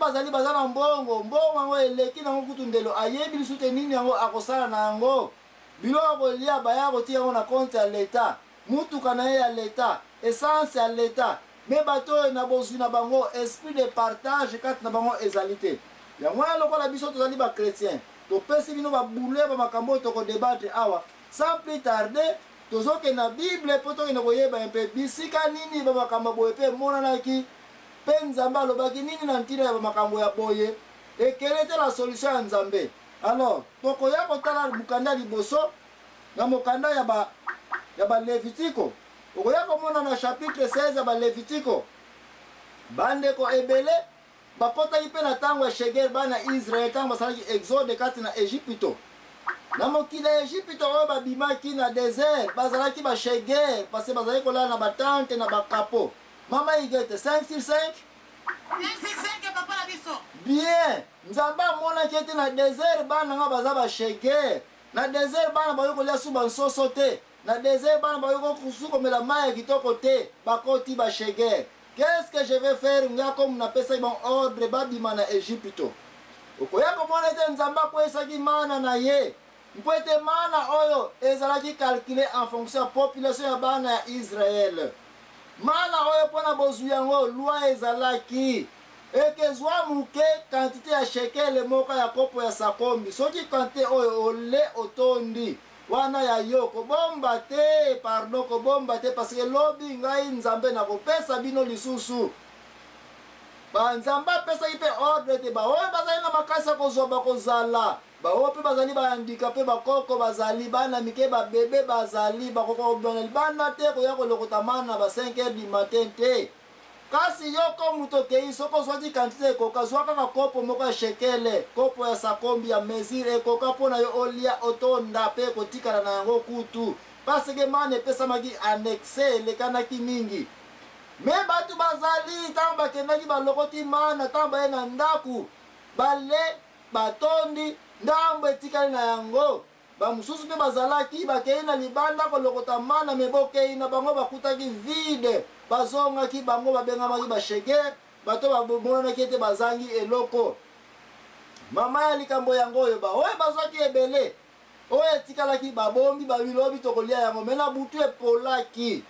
bazali baza na mbongo, mbongo yango eleki nango kutu ndelo, ayebi lisusu te nini yango akosala na yango. Biloko ya kolia baya kotia yango na compte ya l'Etat, mutuka na ye ya l'Etat, essence ya l'Etat. Mais bato oyo na bozwi na bango, esprit de partage kati na bango ezali te. Yango wana lokola biso tozali ba chretiens, topesi bino ba boulets ya ba makambo oyo toko debattre awa. Sans plus tarder, tozokende na Bible mpo tokende koyeba un peu bisika nini ba makambo ya boye mpe emonanaki, mpe Nzambe alobaki nini na ntina ya ba makambo ya boye, et quelle etait la solution ya Nzambe. Alors, tokoya kotala mokanda ya liboso na mokanda ya ba ya ba Levitiko. Okoya komona na chapitre 16 ya ba Levitiko, bandeko ebele bakotaki mpe na tango ya Sheger, bana ya Israel, tango basalaki exode kati na Ejipito. Na mokili ya Ejipito oyo babimaki na desert, bazalaki ba Sheger, parce que bazalaki kolala na ba tente na ba kapo. Mama Huguette, 5 sur 5? 5 sur 5 papa na biso. Bien! Nzambe amonaki ete na desert bana nga baza ba sheger. Na desert bana bakoki kolia su ba nsoso te. Na desert bana bakoki su komela mayi ya kitoko te. Bakoti ba sheger. Qu'est-ce que je vais faire nga comme napesaki bango ordre babima na Egypto? Okoya komona ete Nzambe akweyisaki mana na ye. Mpo ete mana oyo ezalaki calcule en fonction ya population ya bana ya Israël. Mana oyo mpo na bozwi yango, loi ezalaki ete zwa moke quantite ya shekele moko ya kopo ya sakombi. Soki quantite oyo ole otondi, wana ya yo, kobomba te, pardon, kobomba te, parce que lobi ngai Nzambe nakopesa bino lisusu. Ba Nzambe apesaki mpe ordre ete baoyo bazali na makasi ya kozwa bakozala. Baoyo mpe bazali ba handicapes, ba koko bazali, bana mike, ba bebe bazali, bakoka kobima na libanda te koya kolokota mana na ba 5 heures du matin te. Kasi yo ko moto okeyi, soki ozwaki quantite ekoka, zwa kaka kopo moko ya shekele, kopo ya sakombi ya mesure ekoka mpo na yo olia otonda mpe ekotikala na yango kutu. Parce que mana epesamaki en excès, elekanaki mingi. Mais batu bazali, tango bakendaki balokoti mana, tango baye na ndaku, bale, Batondi, ndambo etikali na yango. Ba mosusu mpe bazalaki, bakei na libanda kolokota mana, me bokei na bango bakutaki vide. Bazongaki, bango babengamaki ba sheguer, bato bamonanaki ete bazangi eloko. Mama ya likambo yango oyo, baoyo bazwaki ebele, Oyo etikalaki babombi babi lobi tokolia yango mais na butu epolaki.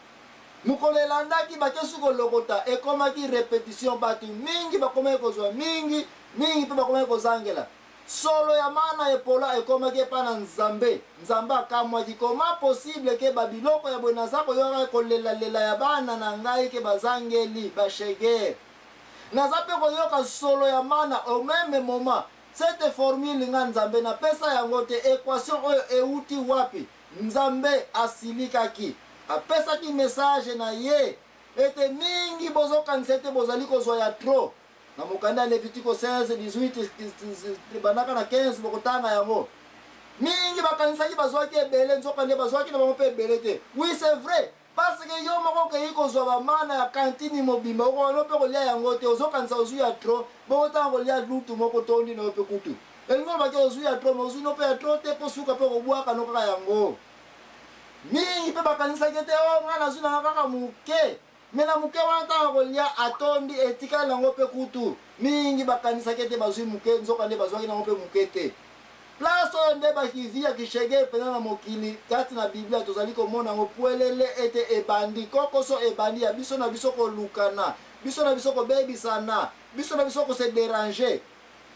Mokolo elandaki bake su kolokota ekomaki repetition batu mingi bakomaki kozua mingi, mingi pe bakomaki kozangela. Solo ya mana epola ekomaki epa na Nzambe. Nzambe akamwaki comment possible ke ba biloko ya boye naza koyoka kolela lela ya bana na ngai ke bazangeli, ba sheguer. Naza pe koyoka solo ya mana au meme moment. Cette formule nga Nzambe na pesa yango te, equation oyo ewuti wapi? Nzambe asilikaki. Apesaki message na ye ete mingi bozokanisa ete bozali kozwa ya trop. Na mokanda ya Levitiko 16, 18, bandaka na 15 bokotanga yango. Mingi bakanisaki bazwaki ebele, nzokande bazwaki na bango mpe ebele te. Oui, c'est vrai. Parce que yo moko okeyi kozua ba mana ya cantine mobimba okoka no pe kolia yango te ozo kanisa ozui ya trop bongo tango okolia lutu moko otondi nayo pe kutu elingi oloba ke ozui ya trop mais ozui no pe ya trop te po suka pe okobuaka no kaka yango mingi pe bakanisaki ete oh nga nazui nanga kaka muke mais na muke wana tango akolia atondi etikali nango pe kutu mingi bakanisaki ete bazui muke nzoka nde bazuaki nango pe muke te. Place oyo nde ba vie ya kisheguer penza na mokili, kati na Biblia tozali komona yango pwelele ete ebandi, kokoso ebandi ya biso na biso kolukana, biso na biso kobebisana, biso na biso ko se deranger.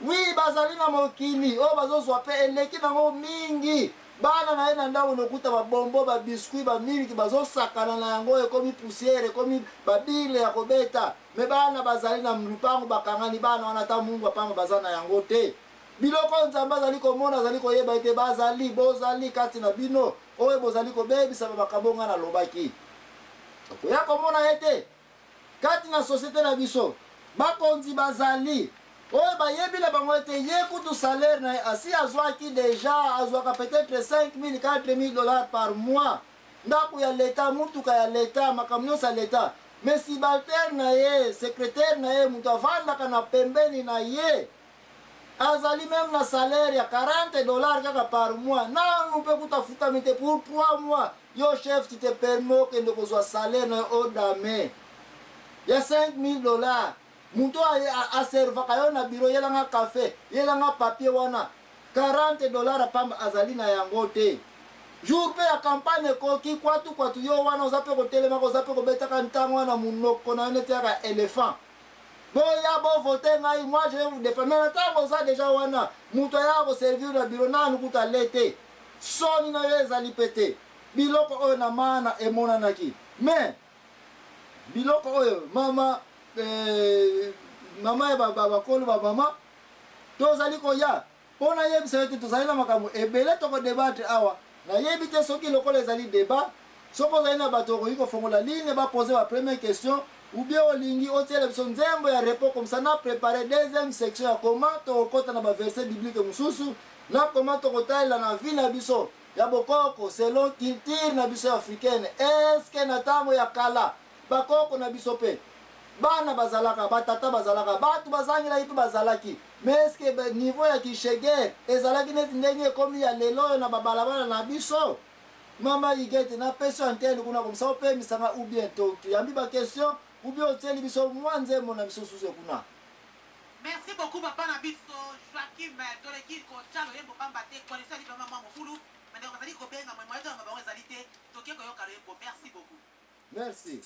Oui, bazali na mokili oyo bazozwa pe eleki nango mingi. Bana na ye na ndako nokuta ba bonbon, ba biscuits, ba miliki bazosakana na yango ekomi poussière, ekomi ba bile ya kobeta. Mais bana bazali na lupango bakangani, bana wana ata mungwa pamba baza na yango te. Biloko oyo Nzambe azali komona, azali koyeba ete bazali, bozali kati na bino, oyo bozali kobebisa ba makambo oyo ngai nalobaki. Okoya komona ete kati na societe na biso, bakonzi bazali oyo bayebi na bango ete ye kutu salaire na ye asi azwaki dejà, azwaka peut-etre 5000, 4000 dollars par mois, ndako ya l'etat, mutuka ya l'etat, makambo nyonso ya l'etat. Mais subalterne na ye, secretaire na ye, moto avandaka na pembeni na ye, Azali meme na salaire ya 40 dollars kaka par mois nanu pe kutu afutami te pour 3 mois yo chef tu te permets okende kozwa salaire nayo odame ya 5000 dollars. Moto oyo aservaka yo na bureau, yela nga cafe, yela nga papier wana, 40 dollars pamba azali na yango te. Jour mpe ya campagne ekoki, kwatu kwatu yo wana oza mpe kotelemaka, oza mpe kobetaka ntango wana munoko na yo neti yaka elephant. Boya bo voter ngai, moi je vais vous defendre. Mais na tango oza dejà wana, moto ayaka ko servir na bureau nanu kutu ale te. Soni na yo ezali mpe te. Biloko oyo na mana emonanaki. Mais biloko oyo mama eh, mama ya bakolo ba mama tozali koya mpo nayebisa yo te, tozali na makambo ebele toko debattre awa. Nayebi te soki lokola ezali debat, soki ozali na bato okoki kofongola ligne ba poser ba première question, ou bien olingi otiela biso nzembo ya repos comme ça na preparer deuxième section ya comment tokokota na ba verset biblique mosusu na comment tokotalela na vie na biso ya bokoko selon culture na biso africaine. Est-ce que na tango ya kala bakoko na biso pe bana bazalaka, batata bazalaka, batu bazangelaki pe bazalaki, mais est-ce que niveau ya kisheguer ezalaki neti ndenge ekomi ya lelo oyo na babalabala na biso? Mama Huguette, napesi yo antenne kuna comme ça opemisa nga ou bien toyambi ba question ou bien otieli biso mwa nzembo na biso susu kuna. Merci beaucoup papa na biso Joachim toleki kotia loyembo pamba te connexion ezali vraiment mwa mobulu bandeko bazali kobenga mais moyen toyamba bango ezali te toke koyoka loyembo merci beaucoup. Merci.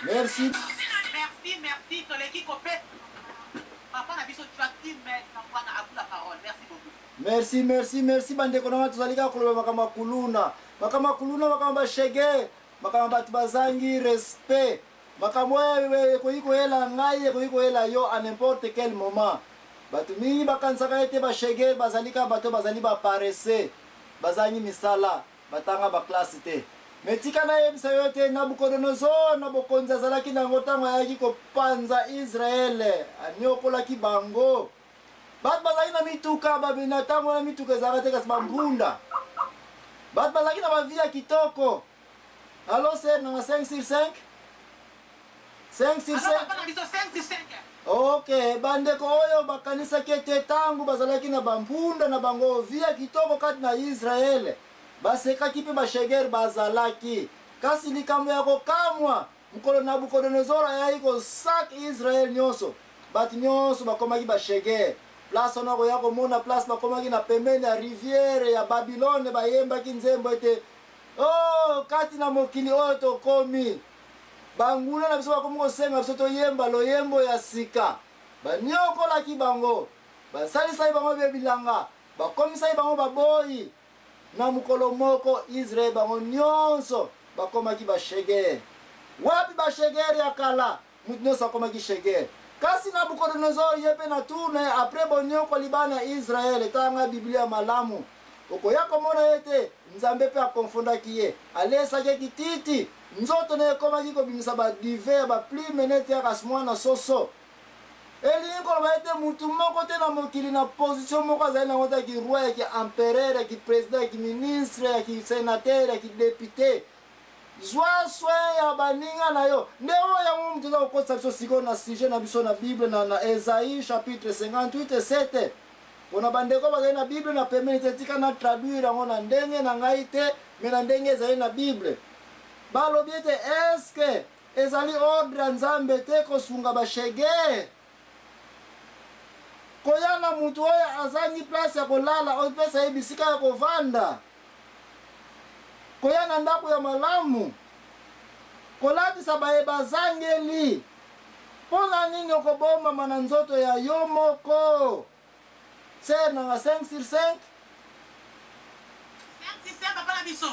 Merci. Merci, merci. Toleki kopesa papa na biso Joachim Sangwana à vous la parole. Merci beaucoup. Merci, merci, merci bandeko na nga, tozali kaka koloba makambo ya kuluna, makambo ya kuluna, makambo ya bashege, makambo ya bato bazangi respect, makambo oyo ekoki koyela ngai, ekoki koyela yo à n'importe quel moment. Bato mingi bakanisaka ete bashege bazali kaka bato bazali baparese, bazangi misala, batanga baklase te. Me tika nayebisa yo ete Nabukodonozor na bokonzi azalaki na yango ntango ayaki kopanza Israele, anyokolaki bango. Bato bazalaki na mituka, na ntango wana mituka ezalaka te, kasi bambunda. Bato bazalaki na bavi ya kitoko. Allo, ser nanga 5 sur 5? 5 sur 5? Ok, bandeko oyo bakanisaki ete ntango bazalaki na bampunda na bango, vi ya kitoko kati na Israele. Basekaki mpe bashegere bazalaki. Kasi likambo ya kokamwa, mokolo Nabukodonozor ayaki kosak Israel nyonso, bato nyonso bakomaki bashegere. Place wana okoya komona place bakomaki na pembeni ya riviere ya Babylone, bayembaki nzembo ete, Oh, kati na mokili oyo tokomi, banguna na biso bakomi kosenga biso toyemba loyembo ya sika. Banyokolaki bango, basalisaki bango bie bilanga, bakomisaki bango baboyi. Na mokolo moko, Israel bango nyonso bakomaki bashegere. Wapi bashegere ya kala? Mutu nyonso akomaki shegere. Kasi Nabukodonozor ye pe na tour na ye après bonyokoli bana ya Israel, tanga Biblia malamu, okoya komona ete Nzambe pe akonfondaki ye, alesaki ye kititi, nzoto na ye ekomaki kobimisa ba duvet ya ba plume neti ya mwana soso. Elingi koloba ete mutu moko te na mokili na position moko azali nango te ya ki roi, ya ki empereur, ya ki president, ya ki ministre, ya ki senateur, ya ki depute. Zwa soin ya baninga na yo. Nde oyo yango moto eza kokotisa biso sikoyo na sujet na biso na Bible na, na Esaïe chapitre 58 et 7. Pona bandeko bazali na Bible na pembeni te, tika na traduire yango na ndenge na ngai te, mais na ndenge ezali na Bible. Balobi ete est-ce que ezali ordre ya Nzambe te kosunga ba shegue? Koya na mutu oyo azangi place ya kolala, opesa ye bisika ya kovanda. Koya na ndako ya malamu. Kolatisa baye bazangeli. Mpo na nini okobombama na nzoto ya yo moko? Sœur nanga 5 sur 5. 5 sur 5 papa na biso.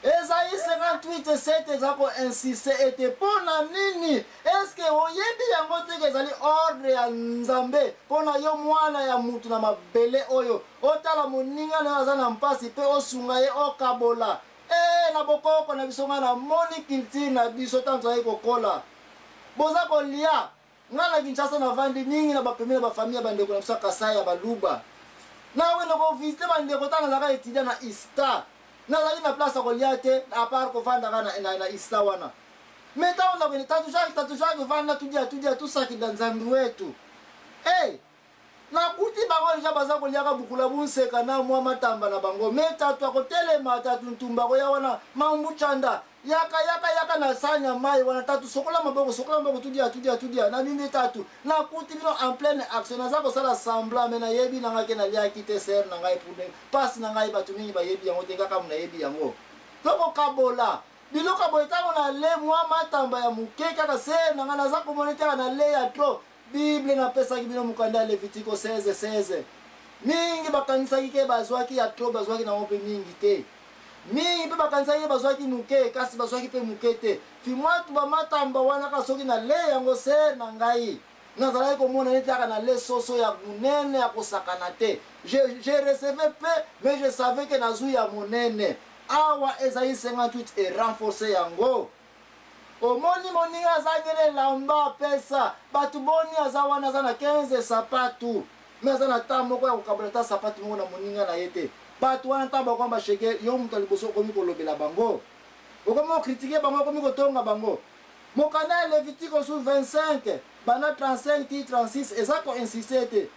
Esaïe 58 7 eza ko insister ete mpo na nini eske oyebi yango te ke ezali ordre ya Nzambe mpo na yo mwana ya mutu na mabele oyo otala moninga na yo aza na mpasi mpe osunga ye okabola. Ee na bokoko na biso ngai namoni culture na biso ntango tozalaki kokola boza kolia. Nga na Kinshasa na vandi mingi na ba pembeni ya ba famille ya ba ndeko na biso ya Kasai ya baluba. Na kokende ko visiter ba ndeko tango nazalaka etudiant na ISTA. Nazalaki na place ya kolia te à part kovanda kaka na, na, na ISTA wana. Mais tango nakende tatu Jacques, tatu Jacques vanda tudia tudia tusakidila Nzambi wetu. Hey! Nakuti bango deja baza koliaka bukula bunseka na mwa matamba na bango. Me tatu akotelema, tatu Ntumba akoya wana, Mambu Chanda, yaka yaka yaka na sani ya mayi wana, tatu sokola maboko, sokola maboko, tudia tudia tudia. Nabimi tatu, nakuti bino en pleine action, naza kosala semblant mais nayebi na ngai ke naliaki te sœur na ngai pour pasi na ngai batu mingi bayebi yango te, nga kaka nayebi yango. Tokokabola biloko ya boye tango nale mwa matamba ya moke kaka sœur na ngai naza komona ete kaka nale ya trop. Bible napesaki bino mokanda ya Levitiko 16, 16. Mingi bakanisaki ke bazwaki ya trop, bazwaki nango mpe mingi te. Mingi mpe bakanisaki ke bazwaki moke, kasi bazwaki mpe moke te. Fimwatu bamatamba wana kaka soki nale yango sœur na ngai, nazalaki komona neti kaka nale soso ya monene ya kosakana te. Je, je recevais peu, mais je savais que nazwi ya monene. Awa Esaïe 58 e renforcer yango. Omoni moninga azangeli elamba apesa batu boni aza wana aza na 15 sapatu mais aza na temps moko ya kokabola ata sapatu moko na moninga na ye te batu wana ntango bakoma ba shege yo moto ya liboso okomi kolobela bango okomi ko critiquer bango okomi kotonga bango mokanda ya Levitiko su 25 banda 35 ti 36 eza ko insister ete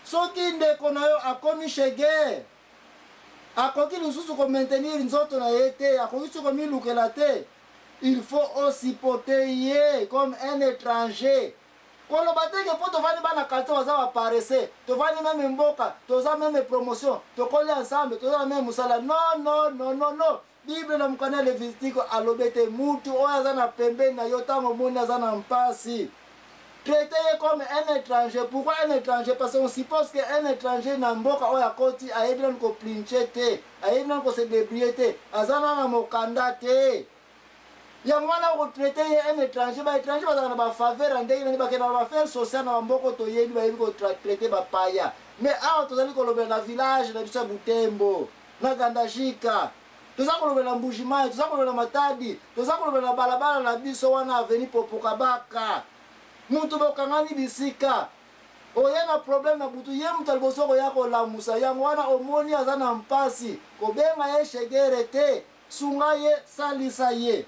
soki ndeko na yo akomi shege Akoki lisusu ko maintenir nzoto na ye te, akoki lisusu komilukela te. Il faut o supporter ye comme un etranger. Koloba te ke po tovandi bana quartier baza ba paresseux, tovandi meme mboka, toza meme promotion, tokoli ensemble, toza na meme musala. Non, non, non, non, non. Bible na mokanda ya Levitiko alobi ete mutu oyo aza na pembeni na yo tango omoni aza na mpasi, traite ye comme un etranger. Pourquoi un etranger? Parce qu'on suppose que un etranger na mboka oyo akoti ayebi nanu ko plinche te, ayebi nanu ko se debrouiller te, aza nanu na mokanda te. Yango wana oko traite ye un etranger. Ba etranger bazalaka na ba faveur ya ndenge na ndenge, bakendaka na ba affaires sociales na ba mboka oyo toyebi, bayebi ko traite ba paya. Mais awa tozali kolobela na village na biso ya Butembo, na Gandajika, toza kolobela na Mbuji-Mayi, toza kolobela na Matadi, toza kolobela na balabala na biso wana avenue Popokabaka. Mutu bokangani bisika, oye na problème na butu, ye mutu ya liboso akoya kolamusa. Yango wana omoni aza na mpasi, kobenga ye shegere te, sunga ye, salisa ye.